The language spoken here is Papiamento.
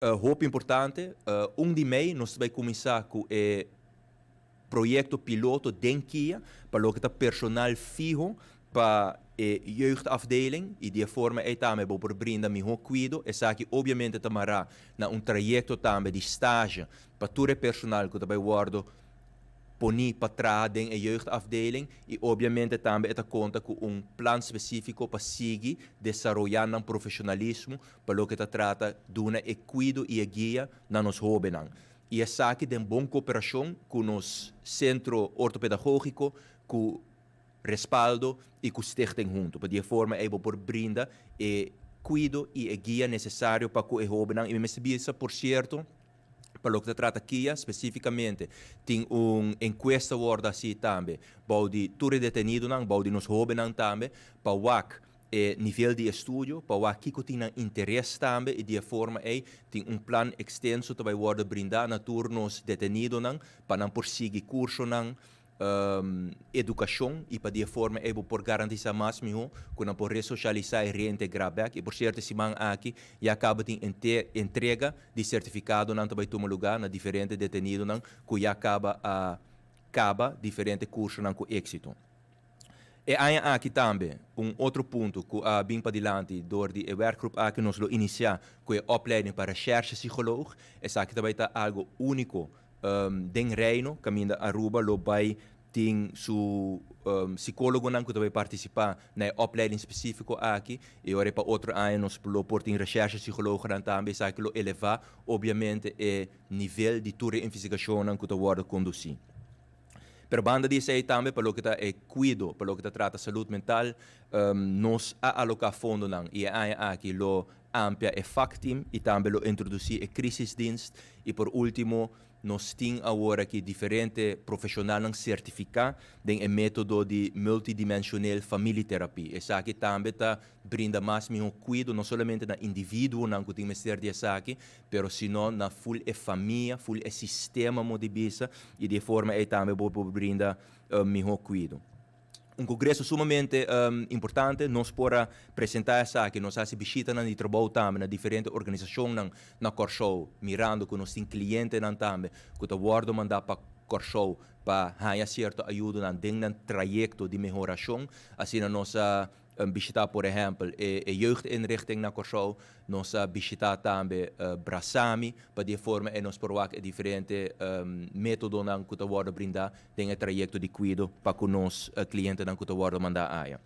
Hopi importante, 1 di mei nos ta bay cuminsa cu e proyecto piloto den KIA, pa loke ta personal fiho pa e jeugdafdeling y di forma ey tambe bo por brinda miho cuido. Esaki obviamente ta mara na un trayecto tambe di stage pa tur personal cu tambe wordo poni pa traha den e jeugdafdeling y obviamente tambe ta conta cu un plan specifico pa sigui desaroya nan profesionalismo pa loke ta trata duna e cuido y e guia na nos hobennan. Y esaki den bon cooperacion cu nos centro ortopedagogico, cu Respaldo y cu Stichting Hunto. Pa di forma ey por brinda e cuido y e guia necesario pa cu e hobennan. Y mi bisa, por cierto, pa loke ta trata KIA specificamente, tin un encuesta wordo haci tambe, bou di tur detenidonan, bou di nos hobennan tambe, pa wak e nivel di estudio, pa wak kico tin nan interes tambe y di forma ey tin un plan extenso tambe wordo brinda na tur nos detenidonan pa nan por sigui cursonan, educacion y pa di forma ey por garantisa mas miho cu nan por resocialisa y reintegra back. Y por cierto, siman aki ya caba di entrega di certificadonan tambe tuma luga na diferente detenidonan cu ya caba a caba diferente cursonan cu exito. E aña aki tambe, un otro punto cu a bin padilanti door di e werkgroep aki, nos lo inicia cu e opleiding pa recherchepsycholoog. Esaki tambe ta algo unico den Reino, caminda Aruba lo bay tin su psicologonan cu tambe participa na e opleiding specifico aki y ora pa otro aña nos lo por tin recherchepsycholoognan tambe. Esaki lo eleva obviamente e nivel di tur e investigacionnan cu ta wordo conduci. Pero banda di esey tambe, pa loke ta e cuido, pa loke ta trata salud mental, nos a aloca fondonan y e aña aki lo amplia e vakteam y tambe lo introduci e crisisdienst. Y por ultimo, nos tin awor aki diferente profesionalnan certifica den e metodo di multidimensioneel familietherapie. Esaki tambe ta brinda mas miho cuido, no solamente na individuonan cu tin mester di esaki, pero sino na full e famia, full e sistema mo di bisa, y di forma ey tambe bo por brinda miho cuido. Un congreso sumamente importante, nos por a presenta esaki, nos a haci bishitanan di trabou tambe na diferente organisacionnan na Corsou, mirando cu nos tin clientenan tambe cu ta wordo manda pa Corsou pa haya cierto ayudonan den nan trayecto di mehoracion. Asina nos a bishita, por ehempel, e jeugdinrichting na Corsou, nos a bishita tambe Brasami, pa di e forma ey nos por wak e diferente metodonan cu ta wordo brinda den e trayecto di cuido pa cu nos clientenan cu ta wordo manda aya.